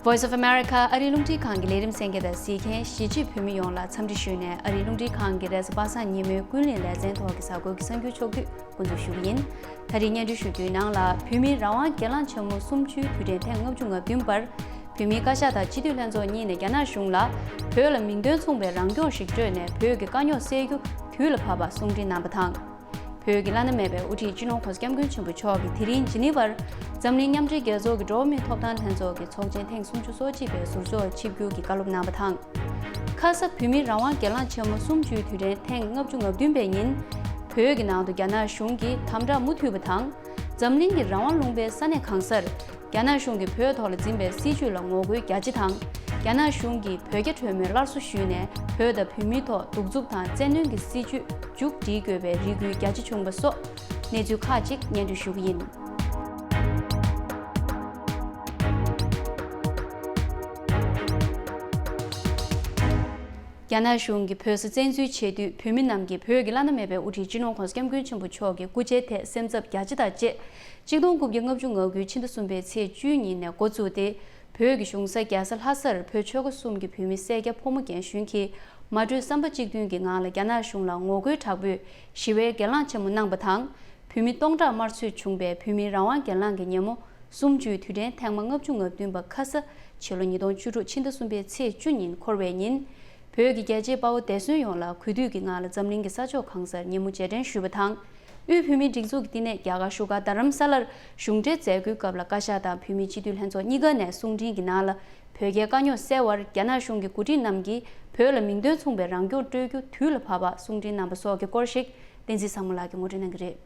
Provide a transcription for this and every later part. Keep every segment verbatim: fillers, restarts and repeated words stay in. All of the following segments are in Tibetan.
Voice of America ཨ་རིའི་རླུང་འཕྲིན་ཁང་གི་ལས་རིམ་གསན་མཁན་དང་གཟིགས་མཁན་གཞིས་བྱེས་བོད་མི་ཡོངས་ལ་འཚམས་འདྲི་ཞུས་ནས། ཨ་རིའི་རླུང་འཕྲིན་ཁང་གི་རེས་གཟའ་པ་སངས་ཉིན་མོའི་ཀུན་གླེང་ལེ་ཚན་ཐོག་གི་གཟའ་འཁོར་གྱི་གསར་འགྱུར་ཕྱོགས་བསྡུས་འགོ་འཛུགས་ཞུ་གི་ཡིན། ད་རེས་སྙན་སྒྲོན་ཞུ་རྒྱུའི་ནང་ལ། བོད་མིའི་རང་དབང་སྒེར་ལངས་ཆེན་མོ་གསུམ་བཅུའི་དུས་དྲན་ཐེངས་ལྔ་བཅུ་ང་བདུན་པར། བོད་མིའི་བཀའ་ཤག་དང་སྤྱི་འཐུས་ལྷན་ཚོགས་གཉིས་ནས་རྒྱ་ནག་གཞུང་ལ། བོད་ལ་མིང་དོན་མཚུངས་པའི་རང་སྐྱོང་ཞིག་སྤྲོད་ནས། བོད་ཀྱི་དཀའ་རྙོག་སེལ་རྒྱུ་དུས་ལ་བབ་པ་གསུང་འཕྲིན་གནང་བ་དང་། བོད་ཀྱི་བླ་ན་མེད་པའི་དབུ་ཁྲིད་སྤྱི་ནོར་༧གོང་ས་༧སྐྱབས་མགོན་ཆེན་པོ་མཆོག་གིས་དེ་རིང་ཇི་ནི་ཝར་འཛམ་གླིང་མཉམ་འབྲེལ་རྒྱལ་ཚོགས་ཀྱི་འགྲོ་བ་མིའི་ཐོབ་ཐང་ལྷན་ཚོགས་ཀྱི་ཚོགས་ཆེན་ཐེངས་སུམ་ཅུ་སོ་གཅིག་པའི་ཟུར་འཇོག་ཆིབས་བསྒྱུར་གྱི་བཀའ་སློབ་གནང་བ་དང་། ཁ་ས་བོད་མིའི་རང་དབང་སྒེར་ལངས་ཆེན་མོ་གསུམ་བཅུའི་དུས་དྲན་ཐེངས་ལྔ་བཅུ་ང་བདུན་པའི་ཉིན། བོད་ཀྱི་ནང་དུ་རྒྱ་ནག་གཞུང་གིས་དམ་དྲག་མུ་མཐུད་པ་དང་། འཛམ་གླིང་གི་རང་དབང་ལུང་པའི་ས་གནས་གང་སར། རྒྱ་ནག་གཞུང་གིས་བོད་ཐོག་ལ་འཛིན་པའི་སྲིད་བྱུས་ལ་ངོ་རྒོལ་རྒྱ་ཆེ་དང་། རྒྱ་ནག་གཞུང་གིས་བོད་རྒྱ་གྲོས་མོལ་སླར་གསོ་ཞུས་ནས། བོད་དང་བོད་མིའི་ཐོག་གདུག་རྩུབ་དང་བཙན་གནོན་གྱི་སྲིད་བྱུས་མཇུག་སྒྲིལ་དགོས་པའི་རེ་སྐུལ་རྒྱ་ཆེ་བྱུང་བ་སོགས། གནས་ཚུལ་ཁག་ཅིག་སྙན་སྒྲོན་ཞུ་གི་ཡིན། རྒྱ་ནག་གཞུང་གིས་བོད་ས་བཙན་འཛུལ་བྱེད་དུས། བོད་མི་རྣམས་ཀྱིས་བོད་ཀྱི་བླ་ན་མེད་པའི་དབུ་ཁྲིད་སྤྱི་ནོར་༧གོང་ས་༧སྐྱབས་མགོན་ཆེན་པོ་མཆོག་གི་སྐུ་ཕྱྭའི་ཐད་སེམས་འཚབ་རྒྱ་ཆེ་དང་བཅས། གཅིག་སྟོང་དགུ་བརྒྱ་ལྔ་བཅུ་ང་དགུའི་ཕྱི་ཟླ་གསུམ་པའི་ཚེས་བཅུའི་ཉིན་ནས་འགོ་བཙུགས་ཏེ། བོད་ཀྱི་གཞུང་ས་རྒྱལ་ས་ལྷ་སར་བོད་ཆོལ་ཁ་གསུམ་གྱི་བོད་མི་སེར་སྐྱ་ཕོ་མོ་རྒན་གཞོན་གྱིས་མ་གྲོས་བསམ་པ་གཅིག་མཐུན་གྱི་ངང་ལ་རྒྱ་ནག་གཞུང་ལ་ངོ་རྒོལ་དྲག་པོས་ཞི་བའི་སྒེར་ལངས་ཆེན་མོ་གནང་བ་དང་། བོད་མི་སྟོང་ཕྲག་དམར་གསོད་བྱུང་བའི་བོད་མིའི་རང་དབང་སྒེར་ལངས་ཀྱི་ཉིན་མོ་གསུམ་བཅུའི་དུས་དྲན་ཐེངས་མ་ལྔ་བཅུ་ང་བདུན་པ་ཁ་ས་ཕྱི་ལོ་ཉིས་སྟོང་བཅུ་དྲུག་ཕྱི་ཟླ་གསུམ་པའི་ཚེས་བཅུ་ཉིན་འཁོར་བའི་ཉིན། བོད་ཀྱི་རྒྱལ་གཅེས་དཔའ་བོ་འདས་གསོན་ཡོངས་ལ་གུས་འདུད་ཀྱི་ངང་ལ་འཛམ་གླིང་གི་ས་ཕྱོགས་གང་སར་ཉིན་མོ་རྗེས་དྲན་ཞུས་པ་དང་། དབུས་བོད་མིའི་སྒྲིག་འཛུགས་ཀྱི་བསྟི་གནས་རྒྱ་གར་བཞུགས་སྒར་རྡ་རམ་ས་ལར་གཞུང་འབྲེལ་མཛད་སྒོའི་སྐབས་ལ། བཀའ་ཤག་དང་བོད་མིའི་སྤྱི་འཐུས་ལྷན་ཚོགས་གཉིས་ཀ་ནས་གསུང་འཕྲིན་གྱི་ནང་ལ། བོད་རྒྱའི་དཀའ་རྙོག་སེལ་བར་རྒྱ་ནག་གཞུང་གི་འགོ་ཁྲིད་རྣམས་ཀྱིས་བོད་ལ་མིང་དོན་མཚུངས་པའི་རང་སྐྱོང་སྤྲོད་རྒྱུ་དུས་ལ་བབ་པ་གསུང་འཕྲིན་གནང་བ་སོགས་ཀྱི་སྐོར་ཞིག་བསྟན་འཛིན་བཟང་མོ་ལགས་ཀྱིས་ངོ་སྤྲོད་གནང་གི་རེད།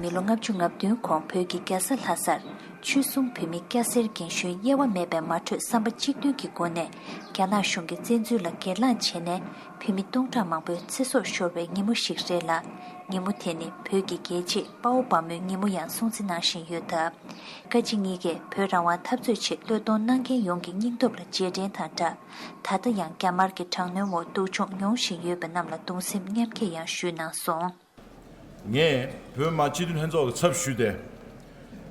མི་ལོ་ལྔ་བཅུ་ང་བདུན་གོང་བོད་ཀྱི་རྒྱལ་ས་ལྷ་སར། ཆོལ་གསུམ་བོད་མི་སྐྱ་སེར་རྒན་གཞོན་དབྱེ་བ་མེད་པའི་མ་གྲོས་བསམ་པ་གཅིག་མཐུན་གྱི་སྒོ་ནས། རྒྱ་ནག་གཞུང་གི་བཙན་འཛུལ་ལ་སྒེར་ལངས་བྱས་ནས། བོད་མི་སྟོང་ཕྲག་མང་པོའི་ཚེ་སྲོག་ཤོར་བའི་ཉིན་མོ་ཞིག་རེད་ལ། ཉིན་མོ་དེ་ནི་བོད་ཀྱི་རྒྱལ་གཅེས་དཔའ་བོ་དཔའ་མོའི་ཉིན་མོ་ཡང་སྲུང་བརྩི་གནང་བཞིན་ཡོད་སྟབས། བཀའ་སྤྱི་གཉིས་ཀས་བོད་རང་དབང་འཐབ་རྩོད་ཆེད་བློས་གཏོང་གནང་མཁན་ཡོངས་ཀྱི་སྙིང་སྟོབས་ལ་རྗེས་དྲན་དང་སྦྲགས། ད་ལྟ་ཡང་རྒྱ་དམར་གྱི་དྲག་གནོན་འོག་སྡུག་སྦྱོང་མྱོང་བཞིན་ཡོད་པ་རྣམས་ལ་གདུང་སེམས་མཉམ་སྐྱེད་ཡང་ཞུས་གནང་སོང་། ངས་བོད་མི་སྤྱི་འཐུས་ལྷན་ཚོགས་ཀྱི་ཚབ་ཞུས་ཏེ།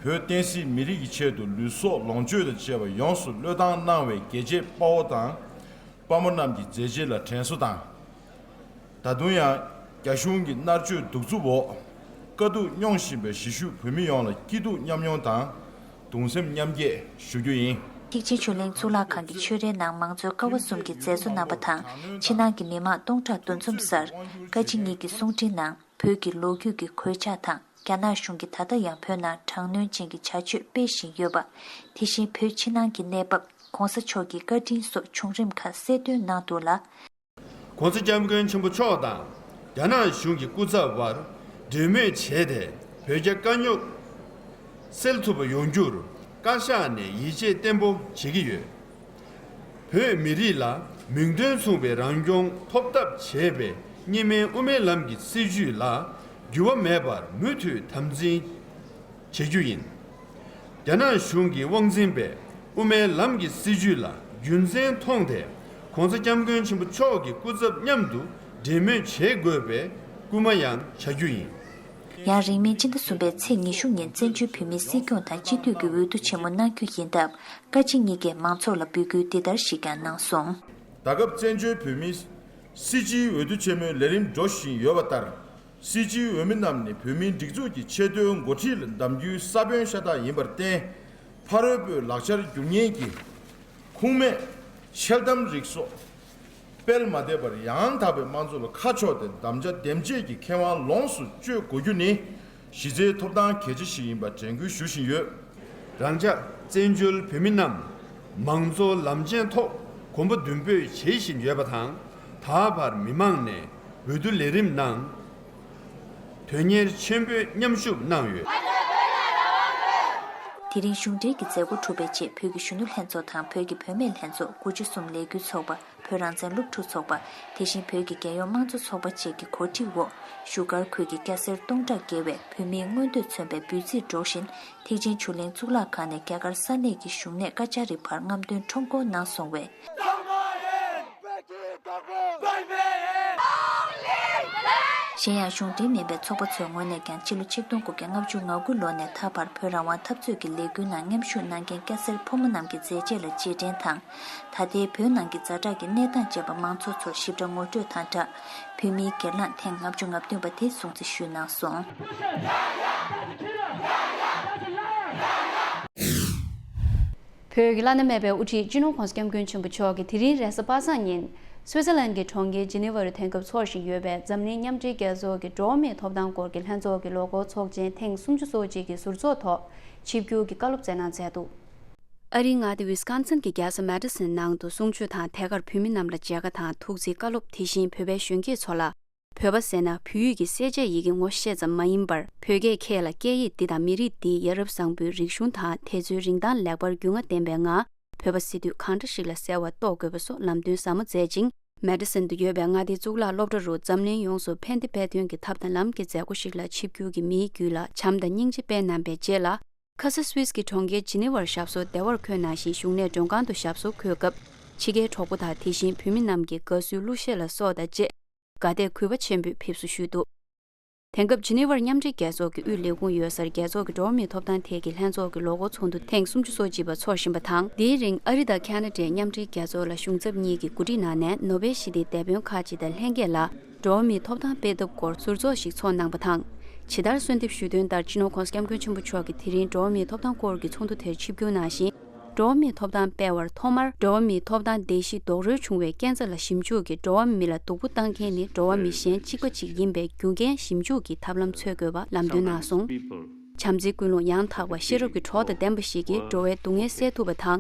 བོད་བསྟན་སྲིད་མི་རིགས་ཀྱི་ཆེད་དུ་ལུས་སྲོག་ལོངས་སྤྱོད་དང་བཅས་པ་ཡོངས་སུ་བློས་བཏང་གནང་བའི་རྒྱལ་གཅེས་དཔའ་བོ་དང་དཔའ་མོ་རྣམས་ཀྱི་མཛད་རྗེས་ལ་དྲན་གསོ་དང་། ད་དུང་ཡང་རྒྱ་གཞུང་གི་མནར་གཅོད་གདུག་རྩུབ་འོག་དཀའ་སྡུག་མྱོང་བཞིན་པའི་གཞིས་བཞུགས་བོད་མི་ཡོངས་ལ་སྐྱིད་སྡུག་མཉམ་མྱོང་དང་གདུང་སེམས་མཉམ་སྐྱེད་ཞུ་རྒྱུ་ཡིན། ཐེག་ཆེན་ཆོས་གླིང་གཙུག་ལག་ཁང་གི་ཆོས་རའི་ནང་མང་གཙོའི་ཀ་བ་གསུམ་གྱི་མཛད་གཙོ་གནང་བ་དང་། ཕྱི་ནང་གི་མི་མང་སྟོང་ཕྲག་འདུ་འཛོམས་སར། བཀའ་སྤྱི་གཉིས་ཀྱི་གསུང་འཕྲིན་ནང་། བོད་ཀྱི་ལོ་རྒྱུས་ཀྱི་གོད་ཆག་དང་། རྒྱ་ནག་གཞུང་གིས་ད་ལྟ་ཡང་བོད་ནང་དྲག་གནོན་ཅན་གྱི་བྱ་སྤྱོད་སྤེལ་བཞིན་ཡོད་པ། དེ་བཞིན་བོད་ཕྱི་ནང་གི་གནས་བབ། ྋགོང་ས་མཆོག་གི་བཀའ་དྲིན་སོགས་བྱུང་རིམ་ཁག་གསལ་སྟོན་གནང་འདུག་ལ། ྋགོང་ས་ྋསྐྱབས་མགོན་ཆེན་པོ་མཆོག་དང་རྒྱ་ནག་གཞུང་གི་སྐུ་ཚབ་དབར་འབྲེལ་མོལ་བྱས་ཏེ། བོད་རྒྱ་དཀའ་རྙོག་སེལ་ཐུབ་པ་ཡོང་རྒྱུར་བཀའ་ཤག་ནས་ཡིད་ཆེས་བརྟན་པོ་བྱེད་ཀྱི་ཡོད། བོད་མི་རིགས་ལ་མིང་དོན་མཚུངས་པའི་རང་སྐྱོང་ཐོབ་ཐབས་བྱེད་པའི་གཉིས་སྨན་དབུ་མའི་ལམ་གྱི་སྲིད་བྱུས་ལ་འགྱུར་བ་མེད་པར་མུ་མཐུད་དམ་འཛིན་བྱེད་རྒྱུ་ཡིན། རྒྱ་ནག་གཞུང་གི་དབང་འཛིན་པའི་དབུ་མའི་ལམ་གྱི་སྲིད་བྱུས་ལ་རྒྱུ་མཚན་མཐོང་སྟེ། ྋགོང་ས་ྋསྐྱབས་མགོན་ཆེན་པོ་མཆོག་གི་སྐུ་ཚབ་མཉམ་དུ་འབྲེལ་མོལ་བྱེད་དགོས་པའི་སྐུལ་མ་ཡང་བྱ་རྒྱུ་ཡིན། ཡང་རིང་མིན་སྤྱི་ཟླ་གསུམ་པའི་ཚེས་ཉི་ཤུ་ཉིན་བཙན་བྱོལ་བོད་མིའི་སྲིད་སྐྱོང་དང་སྤྱི་འཐུས་ཀྱི་འོས་བསྡུ་ཆེན་མོ་གནང་རྒྱུ་ཡིན་སྟབས། བཀའ་སྤྱི་གཉིས་ཀས་མང་ཚོགས་ལ་འབོད་སྐུལ་འདི་ལྟར་ཞིག་ཀྱང་གནང་སོང་། ད་སྐབས་བཙན་བྱོལ་བོད་མིའི་སྲིད་སྤྱིའི་འོས་བསྡུ་ཆེན་མོའི་ལས་རིམ་འགྲོ་བཞིན་ཡོད་པ་ལྟར། སྲིད་སྤྱིའི་འོས་མི་རྣམས་ནི་བོད་མིའི་སྒྲིག་འཛུགས་ཀྱི་ཆེས་མཐོའི་འགོ་ཁྲིད་ལ་གདམ་རྒྱུའི་ས་བོན་ཤ་སྟག་ཡིན་པར་བརྟེན། ཕ་རོལ་པོའི་ལག་ཆར་འགྱུར་ཉེན་གྱི་ཁུངས་མེད་འཆལ་གཏམ་རིགས་སོགས་སྤེལ་མ་བསྡད་པར། ཡང་དག་པའི་དམངས་གཙོ་ལ་ཁ་ཕྱོགས་ཏེ་དམ་བཅའ་འདེམས་བྱེད་ཀྱི་ཁེ་དབང་ལོངས་སུ་སྤྱོད་དགོས་རྒྱུ་ནི་གཞི་རྩའི་ཐོབ་ཐང་གལ་ཆེ་ཞིག་ཡིན་པ་དྲན་སྐུལ་ཞུ་བཞིན་ཡོད། རང་ཅག་བཙན་བྱོལ་བོད་མི་རྣམས་མང་གཙོ་ལམ་ཆེན་ཐོག་གོམ་པ་མདུན་སྤོས་བྱེད་བཞིན་ཡོད་པ་དང་། ད་བར་མི་མང་ནས་འོས་བསྡུ་ལས་རིམ་ནང་དོན་གཉེར་ཆེན་པོས་མཉམ་ཞུགས་གནང་ཡོད། དེ་རིང་གཞུང་འབྲེལ་གྱི་མཛད་སྒོ་གྲུབ་པའི་རྗེས། བོད་ཀྱི་གཞོན་ནུ་ལྷན་ཚོགས་དང་བོད་ཀྱི་བུད་མེད་ལྷན་ཚོགས། དགུ་བཅུ་གསུམ་ལས་འགུལ་ཚོགས་པ། བོད་རང་བཙན་སློབ་ཕྲུག་ཚོགས་པ། དེ་བཞིན་བོད་ཀྱི་རྒྱལ་ཡོངས་དམངས་གཙོ་ཚོགས་པ་བཅས་ཀྱི་གོ་སྒྲིག་འོག་བཞུགས་སྒར་ཁུལ་གྱི་སྐྱ་སེར་སྟོང་ཕྲག་བརྒལ་བས་བོད་མིའི་མངོན་འདོད་མཚོན་པའི་འབོད་ཚིག་སྒྲོག་བཞིན། ཐེག་ཆེན་ཆོས་གླིང་གཙུག་ལག་ཁང་ནས་རྒྱ་གར་ས་གནས་ཀྱི་བཞུགས་གནས་ཀ་ཅཱ་རི་བར་རྔམ་སྟོན་ཁྲོམ་སྐོར་གནང་སོང་བས། གཞན་ཡང་གཞུང་འབྲེལ་མིན་པའི་ཚོགས་པ་ཚོའི་ངོས་ནས་ཀྱང་ཕྱི་ལོ་ཆིག་སྟོང་དགུ་བརྒྱ་ལྔ་བཅུ་ང་དགུ་ལོ་ནས་ད་བར་བོད་རང་དབང་འཐབ་རྩོད་ཀྱི་ལས་འགུལ་ནང་མཉམ་ཞུགས་གནང་མཁན་སྐྱ་སེར་ཕོ་མོ་རྣམས་ཀྱི་མཛད་རྗེས་ལ་རྗེས་དྲན་དང་། ད་ལྟའི་བོད་ནང་གི་ཛ་དྲག་གི་གནས་སྟངས་བཅས་པ་མང་ཚོགས་ཚོར་ཞིབ་ཕྲ་ངོ་སྤྲོད་དང་སྦྲགས། བོད་མིའི་སྒེར་ལངས་ཐེངས་ལྔ་བཅུ་ང་བདུན་པ་དེ་སྲུང་བརྩི་ཞུས་གནང་སོང་། བོད་ཀྱི་བླ་ན་མེད་པའི་དབུ་ཁྲིད་སྤྱི་ནོར་༧གོང་ས་༧སྐྱབས་མགོན་ཆེན་པོ་མཆོག་གིས་དེ་རིང་རེས་གཟའ་པ་སངས་ཉིན་སུའི་ཙེར་ལན་གྱི་གྲོང་ཁྱེར་ཇི་ནི་ཝར་དུ་དེང་སྐབས་འཚོགས་བཞིན་ཡོད་པའི་འཛམ་གླིང་མཉམ་འབྲེལ་རྒྱལ་ཚོགས་ཀྱི་འགྲོ་བ་མིའི་ཐོབ་ཐང་སྐོར་གྱི་ལྷན་ཚོགས་ཀྱི་ལོ་འཁོར་ཚོགས་ཆེན་ཐེངས་སུམ་ཅུ་སོ་གཅིག་གི་ཟུར་འཚོགས་ཐོག་ཆིབས་བསྒྱུར་གྱི་བཀའ་སློབ་སྩལ་གནང་མཛད་འདུག་ཨ་རིའི་མངའ་སྡེ་ཝི་སི་ཀོན་སིན་གྱི་རྒྱལ་ས་མེ་ཌི་སོན་ནང་དུ་གསུང་ཆོས་དང་ཐད་ཀར་བོད་མི་རྣམས་ལ་མཇལ་ཁ་དང་ཐུགས་བརྩེའི་བཀའ་སློབ། དེ་བཞིན་བོད་པའི་གཞོན་སྐྱེས་ཚོ་ལ། བོད་པ་ཟེར་ན་བོད་ཡིག་གི་གསལ་བྱེད་ཡི་གེ་ངོ་ཤེས་ཙམ་མ་ཡིན་པར། བོད་སྐད་ཁྱེད་ལ་སྐད་ཡིག་འདི་དང་མི་རིགས་འདིའི་ཡ་རབས་བཟང་པོའི་རིག་གཞུང་དང་དེ་ཚོའི་རིན་ཐང་ལེགས་པར་རྒྱུས་མངའ་ལྡན་པའི་ངང་། བོད་པ་ཟེར་དུས་གང་འདྲ་ཞིག་ལ་གསལ་བ་རྟོགས་དགོས་པ་སོགས་ལམ་སྟོན་ཟབ་མོ་མཛད་ཅིང་། མེ་ཌི་སོན་དུ་ཡོད་པའི་མངའ་སྡེའི་གཙུག་ལག་སློབ་གྲྭ་རུ་འཛམ་གླིང་ཡོངས་སུ་ཕན་བདེ་འཕེལ་དོན་གྱི་ཐབས་དང་ལམ་གྱི་མཛད་སྒོ་ཞིག་ལ་ཆིབས་བསྒྱུར་གྱིས་མིའི་རྒྱུད་ལ་བྱམས་དང་སྙིང་རྗེ་སྤེལ་གནང་པའི་རྗེས་ལ། ཁ་ས་སུད་སི་གི་གྲོང་ཁྱེར་ཇི་ནི་ཝར་ཞབས་སོར་བདེ་བར་འཁོད་གནང་ཞིང་། བཞུགས་གནས་མགྲོན་ཁང་དུ་ཞབས་སོར་འཁོད་སྐབས། ཕྱི་རྒྱལ་གྲོགས་པོ་དང་དེ་བཞིན་བོད་མི་རྣམས་ཀྱིས་དགའ་བསུའི་གླུ་གཞས་ལ་སོགས་དང་བཅས། དགའ་དད་གུས་པ་ཆེན་པོས་ཕེབས་བསུ་ཞུས་འདུག་དེང་སྐབས་ཇི་ནི་ཝར་མཉམ་འབྲེལ་རྒྱལ་ཚོགས་ཀྱི་དབུས་ལས་ཁུངས་ཡོད་སར་རྒྱལ་ཚོགས་ཀྱི་འགྲོ་བ་མིའི་ཐོབ་ཐང་ཐད་ཀྱི་ལྷན་ཚོགས་ཀྱི་ལོ་འཁོར་ཚོགས་འདུ་ཐེངས་སུམ་ཅུ་སོ་གཅིག་པ་འཚོགས་བཞིན་པ་དང་། དེའི་རིང་ཨ་རི་དང་ཁ་ན་ཌའི་མཉམ་འབྲེལ་རྒྱལ་ཚོགས་ལ་གཞུང་ཚབ་གཉིས་ཀྱིས་གོ་སྒྲིག་གནང་ནས་ནོ་བེལ་ཞི་བདེའི་དེད་དཔོན་ཁག་ཅིག་དང་ལྷན་རྒྱས་ལ། འགྲོ་བ་མིའི་ཐོབ་ཐང་སྤེལ་ཐབས་སྐོར་ཟུར་ཚོགས་ཤིག་ཚོགས་གནང་པ་དང་། ཇི་ལྟར་གསོལ་འདེབས་ཞུས་དོན་ལྟར་སྤྱི་ནོར་༧གོང་ས་༧སྐྱབས་མགོན་ཆེན་པོ་མཆོག་གིས་དེ་རིང་འགྲོ་བ་མིའི་ཐོབ་ཐང་སྐོར་གྱི་ཚོགས་འདུ་དེར་ཆིབས་བསྒྱུར་གནང་ཞིང་། འགྲོ་བ་མིའི་ཐོབ་ཐང་སྤེལ་བར་ཐོག་མར་འགྲོ་བ་མིའི་ཐོབ་ཐང་བརྡལ་བཤིག་རྡོག་རོལ་བྱུང་བའི་རྐྱེན་རྩ་ལ་ཞིབ་འཇུག་གིས་འགྲོ་བ་མི་ལ་སྡུག་པོ་བཏང་མཁན་ནི་འགྲོ་བ་མི་གཞན་གཅིག་པ་གཅིག་ཡིན་པའི་རྒྱུ་རྐྱེན་ཞིབ་འཇུག་གི་ཐབས་ལམ་འཚོལ་དགོས་པ་ལམ་སྟོན་གནང་སོང་། བྱམས་བརྩེའི་ཀུན་སློང་ཡང་དག་པ་ཤེས་རབ་ཀྱི་གྲོགས་དང་ལྡན་པ་ཞིག་གིས་འགྲོ་བའི་སྡུག་བསྔལ་སེལ་ཐུབ་པ་དང་།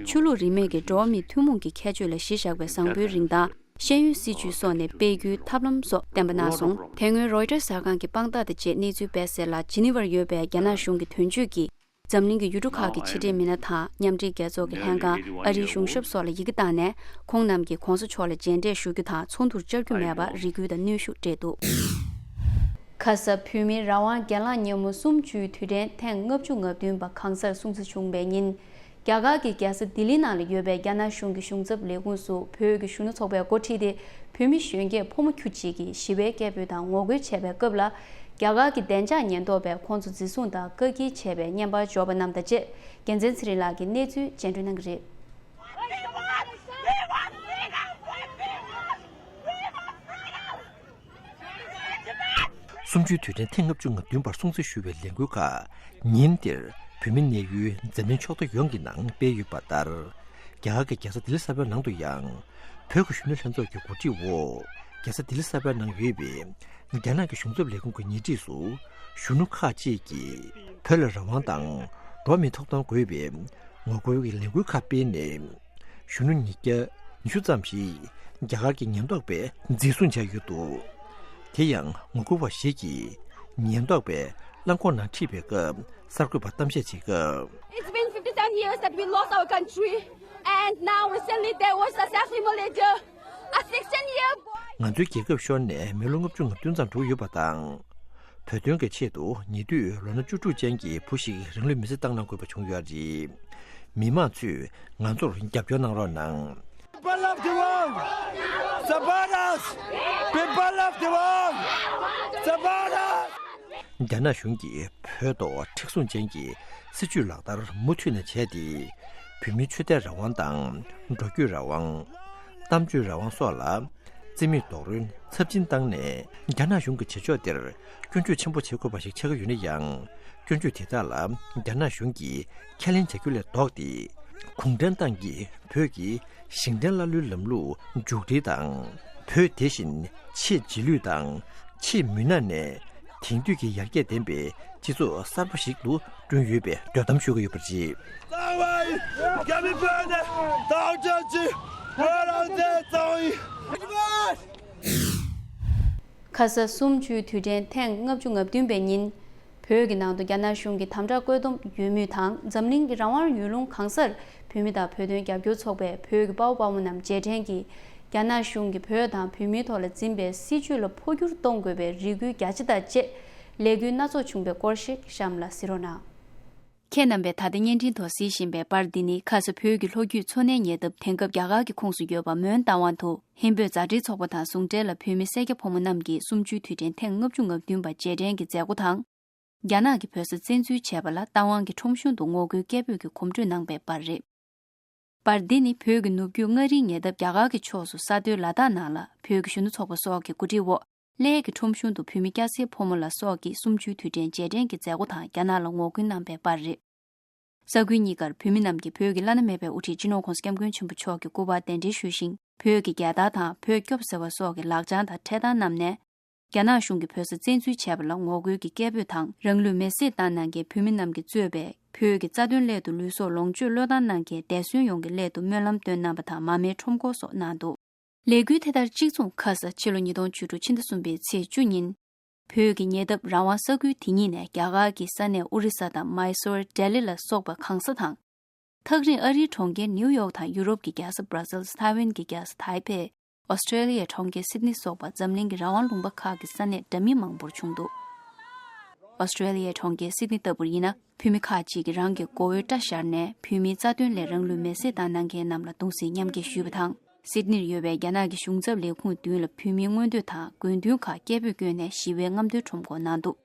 ཆོས་ལུགས་རིས་མེད་ཀྱི་འགྲོ་བ་མིའི་ཐུན་མོང་གི་ཁྱད་ཆོས་ལ་གཞི་བཞག་པའི་བཟང་པོའི་རིན་ཐང་། ཤེས་ཡོན་སྲིད་བྱུས་སོགས་ནས་སྤེལ་རྒྱུའི་ཐབས་ལམ་སོགས་བསྟན་པ་གནང་སོང་། དེ་སྔོན་རོའི་ཊར་གསར་ཁང་གིས་དཔང་རྟགས་དང་བཅས་གནས་ཚུལ་སྤེལ་གསལ་ལ། ཇི་ནི་ཝར་ཡོད་པའི་རྒྱ་ནག་གཞུང་གི་དོན་གཅོད་ཀྱིས། འཛམ་གླིང་གི་ཡུལ་གྲུ་ཁག་གི་ཕྱི་འབྲེལ་མི་སྣ་དང་མཉམ་འབྲེལ་རྒྱལ་ཚོགས་ཀྱི་ལྷན་ཁང་། ཨ་རིའི་གཞུང་ཞབས་སོགས་ལ་ཡི་གེ་བཏང་ནས། ཁོང་རྣམས་ཀྱིས་༧གོང་ས་མཆོག་ལ་མཇལ་འཕྲད་ཞུ་རྒྱུ་དང་ཚོགས་འདུར་བཅར་རྒྱུ་མེད་པར་རེ་སྐུལ་དང་གནོན་ཤུགས་སྤྲད་འདུག་ཁ་ས་བོད་མིའི་རང་དབང་སྒེར་ལངས་ཉིན་མོ་གསུམ་བཅུའི་དུས་དྲན་ཐེངས་ལྔ་བཅུ་ང་བདུན་པ་གང་སར་སྲུང་བརྩི་བྱུང་བའི་ཉིན། རྒྱ་གར་གྱི་རྒྱལ་ས་ལྡི་ལི་ནང་ལ་ཡོད་པའི་རྒྱ་ནག་གཞུང་གི་གཞུང་ཚབ་ལས་ཁུངས་སུ་བོད་ཀྱི་གཞོན་ནུ་ཚོགས་པས་འགོ་ཁྲིད་དེ། བོད་མི་གཞོན་སྐྱེས་ཕོ་མོ་ཁྱུ་གཅིག་གིས་ཞི་བའི་སྐད་འབོད་དང་ངོ་རྒོལ་བྱས་པའི་སྐབས་ལ། རྒྱ་གར་གྱི་བདེ་འཇགས་ཉེན་རྟོག་པས་ཁོང་ཚོ་འཛིན་བཟུང་དང་བཀག་སྐྱིལ་བྱས་པའི་བརྙན་པར་འབྱོར་པ་རྣམས་དང་བཅས། རྒྱལ་མཚན་ཚེ་རིང་ལགས་ཀྱིས་གནས་ཚུལ་སྙན་སྒྲོན་གནང་གི་རེད། གསུམ་བཅུའི་དུས་དྲན་ཐེངས་ལྔ་བཅུ་ང་བདུན་པར་སྲུང་བརྩི་ཞུ་བའི་ལས་འགུལ་ཁག་ཉིན་འདིར་བོད་མི་གནས་ཡུལ་འཛམ་གླིང་ཕྱོགས་མཐའ་ཡོངས་ཀྱི་ནང་སྤེལ་ཡོད་པ་ལྟར། རྒྱ་གར་གྱི་རྒྱལ་ས་ལྡི་ལི་གསར་པའི་ནང་དུ་ཡང་། བོད་ཀྱི་གཞོན་ནུ་ལྷན་ཚོགས་ཀྱི་གོ་སྒྲིག་འོག་རྒྱལ་ས་ལྡི་ལི་གསར་པའི་ནང་ཡོད་པའི་རྒྱ་ནག་གི་གཞུང་ཚབ་ལས་ཁུངས་ཀྱི་ཉེ་འཁྲིས་སུ་གཞོན་ནུ་ཁག་ཅིག་གིས་བོད་ལ་རང་དབང་དང་འགྲོ་བ་མིའི་ཐོབ་ཐང་དགོས་པའི་ངོ་རྒོལ་གྱི་ལས་འགུལ་ཁག་སྤེལ་ནས། གཞོན་ནུ་ཉིས་བརྒྱ་ཉི་ཤུ་ཙམ་ཞིག་རྒྱ་གར་གྱི་ཉེན་རྟོག་པས་འཛིན་བཟུང་བྱས་ཡོད་འདུག་དེ་ཡང་ངོ་རྒོལ་བ་ཞིག་གིས་ཉེན་རྟོག་པས་རླངས་འཁོར་ནང་ཁྲིད་པའི་སྐབས་གསར་འགོད་པར་གཏམ་བཤད་བྱེད་སྐབས། It's been fifty-seven years that we lost our country, and now recently there was a self-immolator, a sixteen-year boy. ང་ཚོའི་རྒྱལ་ཁབ་ཤོར་ནས་མི་ལོ་ལྔ་བཅུ་ང་བདུན་ཙམ་འགྲོ་ཡོད་པ་དང་། བོད་དོན་གྱི་ཆེད་དུ་ཉེ་དུས་ལོ་ན་བཅུ་དྲུག་ཅན་གྱི་བུ་ཞིག་རང་ལུས་མེར་སྲེག་བཏང་གནང་དགོས་པ་བྱུང་ཡོད་རེད། མི་མང་ཚོས་ང་ཚོར་རྒྱབ་སྐྱོར་གནང་རོགས་གནང་། People of the world, support us! People of the world, support us! རྒྱ་ནག་གཞུང་གིས་བོད་ཐོག་མཁྲེགས་བཟུང་ཅན་གྱི་སྲིད་བྱུས་ལག་བསྟར་མུ་མཐུད་ནས་བྱས་ཏེ། བོད་མིའི་ཆོས་དད་རང་དབང་དང་འགྲོ་སྐྱོད་རང་དབང་། གཏམ་བརྗོད་རང་དབང་སོགས་ལ་རྩིས་མེད་རྡོག་རོལ་ཚབས་ཆེན་བཏང་ནས། རྒྱ་ནག་གཞུང་གི་བྱེད་ཕྱོགས་དེར་སྐྱོན་བརྗོད་ཆེན་པོ་བྱེད་དགོས་པ་ཞིག་ཆགས་ཀྱི་ཡོད་ན་ཡང་། སྐྱོན་བརྗོད་དེ་དག་ལ་རྒྱ་ནག་གཞུང་གིས་ཁས་ལེན་བྱ་རྒྱུ་ལས་ལྡོག་སྟེ། གུང་ཁྲན་ཏང་གིས་བོད་ཀྱི་ཞིང་བྲན་ལྷ་ལུའི་ལམ་ལུགས་མཇུག་སྒྲིལ་དང་། བོད་དེ་བཞིན་ཆེས་རྗེས་ལུས་དང་ཆེས་མུན་ནག་ནས། དེང་དུས་ཀྱི་ཡར་རྒྱས་ལྡན་པའི་སྤྱི་ཚོགས་གསར་པ་ཞིག་ཏུ་བསྐྲུན་ཡོད་པའི་འདོད་གཏམ་ཤོད་ཀྱི་ཡོད་པ་རེད། གཙང་བའི་རྒྱ་མི་བོད་ནས་བཏང་བྱ་ཅི་བོད་རང་བཙན་གཙང་བའི། ཁ་ས་གསུམ་བཅུའི་དུས་དྲན་ཐེངས་ལྔ་བཅུ་ང་བདུན་པའི་ཉིན། བོད་ཀྱི་ནང་དུ་རྒྱ་ནག་གཞུང་གི་དམ་དྲག་བཀོད་འདོམས་ཡོད་མུས་དང་འཛམ་གླིང་གི་རང་དབང་ཡུལ་ལུང་གང་སར་བོད་མི་དང་བོད་དོན་རྒྱབ་སྐྱོར་ཚོགས་པས་བོད་ཀྱི་དཔའ་བོ་དཔའ་མོ་རྣམས་རྗེས་དྲན་གྱིས་རྒྱ་ནག་གཞུང་གིས་བོད་དང་བོད་མིའི་ཐོག་ལ་འཛིན་པའི་སྲིད་བྱུས་ལ་འཕོ་འགྱུར་གཏོང་དགོས་པའི་རེ་སྐུལ་རྒྱ་ཆེ་དང་བཅས་ལས་འགུལ་སྣ་ཚོགས་བྱུང་པའི་སྐོར་ཞིག་གཤམ་ལ་གཟིགས་རོགས་གནང་། ཁྱེད་རྣམ་པས་ད་ལྟ་བརྙན་འཕྲིན་ཐོག་གཟིགས་བཞིན་པའི་པར་འདི་ནི་ཁ་ས་བོད་ཀྱི་ལྷོ་རྒྱུད་མཚོ་སྣའི་ཉེ་འདབས་དེང་སྐབས་རྒྱ་གར་གྱི་ཁོངས་སུ་ཡོད་པ་མོན་རྟ་དབང་དུ་ཧིན་བོད་མཛའ་འབྲེལ་ཚོགས་པ་དང་ཟུང་འབྲེལ་ལ་བོད་མི་སེར་སྐྱ་ཕོ་མོ་རྣམས་ཀྱིས་གསུམ་བཅུའི་དུས་དྲན་ཐེངས་ལྔ་བཅུ་ང་བདུན་པ་རྗེས་དྲན་གྱི་མཛད་སྒོ་དང་། རྒྱ་ནག་གིས་བོད་ས་བཙན་འཛུལ་བྱས་པ་ལ་རྟ་དབང་གི་ཁྲོམ་གཞུང་དུ་ངོ་རྒོལ་སྐད་འབོད་ཀྱི་གོམ་བགྲོད་གནང་པའི་པར་རེད། པར་འདི་ནི་བོད་ཀྱི་ནུབ་རྒྱུད་མངའ་རིས་ཉེ་འདབས་རྒྱ་གར་གྱི་ཕྱོགས་སུ་ས་མཐོའི་ལ་དྭགས་ནང་ལ་བོད་ཀྱི་གཞོན་ནུ་ཚོགས་པ་སོགས་ཀྱི་གོ་སྒྲིག་འོག་གླེ་གི་ཁྲོམ་གཞུང་དུ་བོད་མི་སྐྱ་སེར་ཕོ་མོ་ལ་སོགས་ཀྱིས་གསུམ་བཅུའི་དུས་དྲན་རྗེས་དྲན་གྱི་མཛད་སྒོ་དང་རྒྱ་ནག་ལ་ངོ་རྒོལ་གནང་པའི་པར་རེད། ས་ཁུལ་གཉིས་ཀར་བོད་མི་རྣམས་ཀྱིས་བོད་ཀྱི་བླ་ན་མེད་པའི་དབུ་ཁྲིད་སྤྱི་ནོར་༧གོང་ས་༧སྐྱབས་མགོན་ཆེན་པོ་མཆོག་གི་སྐུ་པར་གདན་འདྲེན་ཞུས་ཤིང་། བོད་ཀྱི་རྒྱལ་དར་དང་བོད་སྐྱོབས་ཟེར་བ་སོགས་ཀྱི་ལག་བྱང་དང་འཕྲེད་དར་བསྣམས་ནས། རྒྱ་ནག་གཞུང་གིས་བོད་ས་བཙན་འཛུལ་བྱས་པ་ལ་ངོ་རྒོལ་གྱི་སྐད་འབོད་དང་། རང་ལུས་མེར་སྲེག་བཏང་གནང་མཁན་བོད་མི་རྣམས་ཀྱིས་གཙོས་པའི་བོད་ཀྱི་རྩ་དོན་སླད་དུ་ལུས་སྲོག་ལོངས་སྤྱོད་བློས་བཏང་གནང་མཁན་འདས་གསོན་ཡོངས་ཀྱི་སླད་དུ་སྨོན་ལམ་བཏོན་གནང་པ་དང་མར་མེའི་ཁྲོམ་སྐོར་སོགས་གནང་འདུག་ལས་འགུལ་དེ་ལྟར་གཅིག་མཚུངས་ཁ་ས་ཕྱི་ལོ་ཉིས་སྟོང་བཅུ་དྲུག་ཕྱི་ཟླ་གསུམ་པའི་ཚེས་བཅུ་ཉིན། བོད་ཀྱི་ཉེ་འདབས་རང་དབང་ས་ཁུལ་དེ་ཉིད་ནས་རྒྱ་གར་གྱི་ས་གནས་ཨོ་རི་ས་དང་མའི་སོར། ལྡི་ལི་ལ་སོགས་པ་གང་ས་དང་། ཐག་རིང་ཨ་རིའི་གྲོང་ཁྱེར་ནིའུ་ཡོག་དང་ཡུ་རོབ་ཀྱི་རྒྱལ་ས་བྷར་སེལ། ཐའེ་ཝན་གྱི་རྒྱལ་ས་ཐའེ་པེ། ཨོ་སི་ཀྲེ་ལི་ཡའི་གྲོང་ཁྱེར་སིད་ནི་སོགས་པ་འཛམ་གླིང་གི་རང་དབང་ལུང་པ་ཁག་གི་ས་གནས་འདྲ་མིན་མང་པོར་བྱུང་འདུག་ཨོ་སི་ཀྲེ་ལི་ཡའི་གྲོང་ཁྱེར་སིད་ནི་ལྟ་བུར་ཡིན་ན། བོད་མི་ཁག་ཅིག་གིས་རང་གི་མགོ་བོའི་སྐྲ་བཞར་ནས་བོད་མིའི་རྩ་དོན་སླད་རང་ལུས་མེར་སྲེག་བཏང་གནང་མཁན་རྣམས་ལ་གདུང་སེམས་མཉམ་སྐྱེད་ཞུས་པ་དང་། སིད་ནིར་ཡོད་པའི་རྒྱ་ནག་གི་གཞུང་ཚབ་ལས་ཁུངས་མདུན་ལ་བོད་མིའི་མངོན་འདོད་དང་དགོས་འདུན་ཁག་སྐད་འབོད་བསྐྱོན་ནས་ཞི་བའི་རྔམ་སྟོན་ཁྲོམ་སྐོར་གནང་འདུག་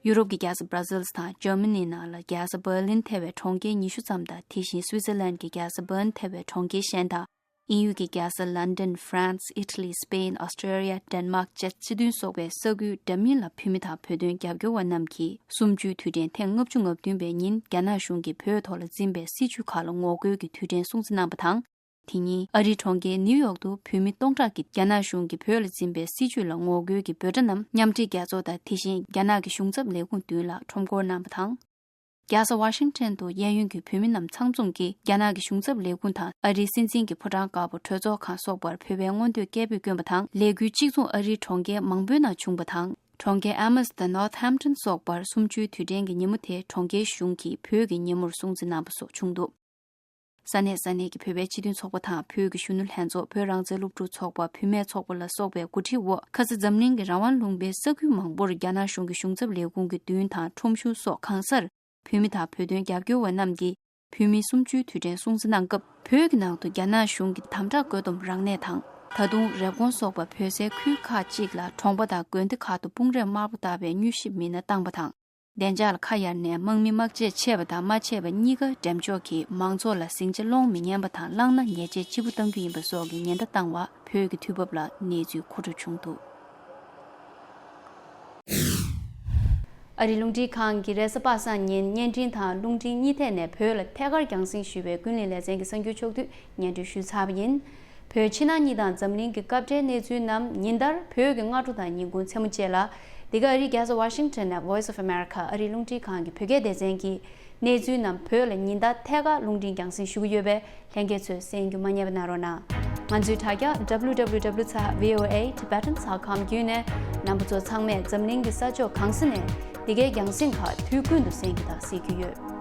ཡུ་རོབ་ཀྱི་རྒྱལ་ས་བྷར་སེལ་དང་འཇར་མ་ནི་ནང་ལ་རྒྱལ་ས་བྷར་ལིན་ཐེ་བའི་གྲོང་ཁྱེར་ཉི་ཤུ་ཙམ་དང་། དེ་བཞིན་སུའི་ཙེར་ལན་གྱི་རྒྱལ་ས་བྷརན་ཐེ་བའི་གྲོང་ཁྱེར་གཞན་དང་། དབྱིན་ཡུལ་གྱི་རྒྱལ་ས་ལན་ཌན། ཧྥ་རན་སི། ཨི་ཊ་ལི། སི་པེན། ཨོ་སི་ཀྲེ་ལི་ཡ། ཌེན་མཱག་བཅས་སྤྱི་མཐུན་ཚོགས་པའི་ས་ཁུལ་འདྲ་མིན་ལ་བོད་མི་དང་བོད་དོན་རྒྱབ་སྐྱོར་བ་རྣམས་ཀྱིས་གསུམ་བཅུའི་དུས་དྲན་ཐེངས་ལྔ་བཅུ་ང་བདུན་པའི་ཉིན་རྒྱ་ནག་གཞུང་གིས་བོད་ཐོག་ལ་འཛིན་པའི་སྲིད་བྱུས་ཁག་ལ་ངོ་རྒོལ་གྱི་དུས་དྲན་སྲུང་བརྩི་གནང་པ་དང་། དེ་ཉིན་ཨ་རིའི་གྲོང་ཁྱེར་ནིའུ་ཡོག་ཏུ་བོད་མི་སྟོང་ཕྲག་གིས་རྒྱ་ནག་གཞུང་གིས་བོད་ལ་འཛིན་པའི་སྲིད་བྱུས་ལ་ངོ་རྒོལ་གྱི་འབོད་སྒྲ་རྣམས་མཉམ་འབྲེལ་རྒྱལ་ཚོགས་དང་དེ་བཞིན་རྒྱ་ནག་གི་གཞུང་ཚབ་ལས་ཁུངས་མདུན་ལ་ཁྲོམ་སྐོར་གནང་པ་དང་། རྒྱལ་ས་ཝ་ཤིང་ཊོན་དུ་གཡས་གཡོན་གྱི་བོད་མི་རྣམས་ཚང་འཛོམས་ཀྱིས་རྒྱ་ནག་གི་གཞུང་ཚབ་ལས་ཁུངས་དང་ཨ་རིའི་སྲིད་འཛིན་གྱི་ཕོ་བྲང་དཀར་པོ་གྲོས་ཚོགས་ཁང་སོགས་པར་བོད་པའི་མངོན་འདོད་སྐད་འབོད་བསྐྱོན་པ་དང་། ལས་འགུལ་གཅིག་མཚུངས་ཨ་རིའི་གྲོང་ཁྱེར་མང་པོའི་ནང་བྱུང་པ་དང་། གྲོང་ཁྱེར་ཨ་མ་སི་དང་ནོར་ཐ་ཧེམ་ཊོན་སོགས་པར་གསུམ་བཅུའི་དུས་དྲན་གྱི་ཉིན་མོ་དེ་གྲོང་ཁྱེར་གཞུང་གིས་བོད་ཀྱི་ཉིན་མོར་སྲུང་བརྩི་གནང་པ་སོགས་བྱུང་འདུག་ས་གནས་ས་གནས་ཀྱི་བོད་པའི་སྤྱི་མཐུན་ཚོགས་པ་དང་བོད་ཀྱི་གཞོན་ནུ་ལྷན་ཚོགས། བོད་རང་བཙན་སློབ་ཕྲུག་ཚོགས་པ། བུད་མེད་ཚོགས་པ་ལ་སོགས་པའི་གོ་སྒྲིག་འོག་ཁ་ས་འཛམ་གླིང་གི་རང་དབང་ལུང་པའི་ས་ཁུལ་མང་པོར་རྒྱ་ནག་གཞུང་གི་གཞུང་ཚབ་ལས་ཁུངས་ཀྱི་མདུན་དང་ཁྲོམ་གཞུང་སོགས་གང་སར་བོད་མི་དང་བོད་དོན་རྒྱབ་སྐྱོར་བ་རྣམས་ཀྱིས་བོད་མིའི་གསུམ་བཅུའི་དུས་དྲན་སྲུང་བརྩི་གནང་སྐབས། བོད་ཀྱི་ནང་དུ་རྒྱ་ནག་གཞུང་གི་དམ་དྲག་བཀོད་འདོམས་རང་གནས་དང་། ད་དུང་རེབ་གོང་སོགས་པ་བོད་སའི་ཁུལ་ཁག་ཅིག་ལ་གྲོང་པ་དང་དགོན་སྡེ་ཁག་ཏུ་དཔུང་རས་དམར་པོ་བཏགས་པའི་མྱུལ་ཞིབ་མི་སྣ་བཏང་པ་དང་། བདེ་འཇགས་ལ་ཁ་གཡར་ནས་དམག་མི་དམག་ཆས་ཆད་པ་དང་མ་ཆད་པ་གཉིས་ཀ་འགྲེམས་འཇོག་གིས་མང་ཚོགས་ལ་ཟིང་ཆ་སློང་མི་ཉན་པ་དང་། བླངས་ན་ཉེས་ཆད་ལྕི་པོ་གཏང་རྒྱུ་ཡིན་པ་སོགས་ཀྱི་ཉེན་བརྡ་བཏང་བར་བོད་ཀྱི་དུས་བབ་ལ་གནས་ཚུལ་མཁོ་སྤྲོད་བྱུང་འདུག་ཨ་རིའི་རླུང་འཕྲིན་ཁང་གི་རེས་གཟའ་པ་སངས་ཉིན་བརྙན་འཕྲིན་དང་རླུང་འཕྲིན་གཉིས་ཐད་ནས་བོད་ལ་ཐད་ཀར་རྒྱང་སྲིང་ཞུ་བའི་ཀུན་གླེང་ལེ་ཚན་གྱི་གསར་འགྱུར་ཕྱོགས་བསྡུས་སྙན་སྒྲོན་ཞུས་ཚར་བ་ཡིན། བོད་ཕྱི་ནང་གཉིས་དང་འཛམ་གླིང་གི་སྐབས་འབྲེལ་གནས་ཚུལ་རྣམས་ཉིན་ལྟར་བོད་ཀྱི་སྔ་དྲོ་དང་ཉིན་གུང་མཚན་མོ་བཅས་ལ། འདི་ག་ཨ་རིའི་རྒྱལ་ས་ཝ་ཤིང་ཊོན་ནས་Voice of America ཨ་རིའི་རླུང་འཕྲིན་ཁང་གི་བོད་སྐད་སྡེ་ཚན་གྱིས་གནས་ཚུལ་རྣམས་བོད་ལ་ཉིན་ལྟར་ཐད་ཀར་རླུང་འཕྲིན་རྒྱང་སྲིང་ཞུ་གི་ཡོད་པས། ལྷན་རྒྱས་ཚོས་གསན་རྒྱུ་མ་བསྙེལ་བ་གནང་རོགས་གནང་། ང་ཚོའི་དྲ་རྒྱ་W W W ཚེག་V O A Tibetan ཚེག་com བརྒྱུད་ནས་རྣམ་པ་ཚོ་ཚང་མས་འཛམ་གླིང་གི་ས་ཕྱོགས་གང་ས་ནས་འདི་གའི་རྒྱང་སྲིང་ཁག་དུས་ཀུན་ཏུ་གསན་རྒྱུ་དང་གཟིགས་རྒྱུ་ཡོད།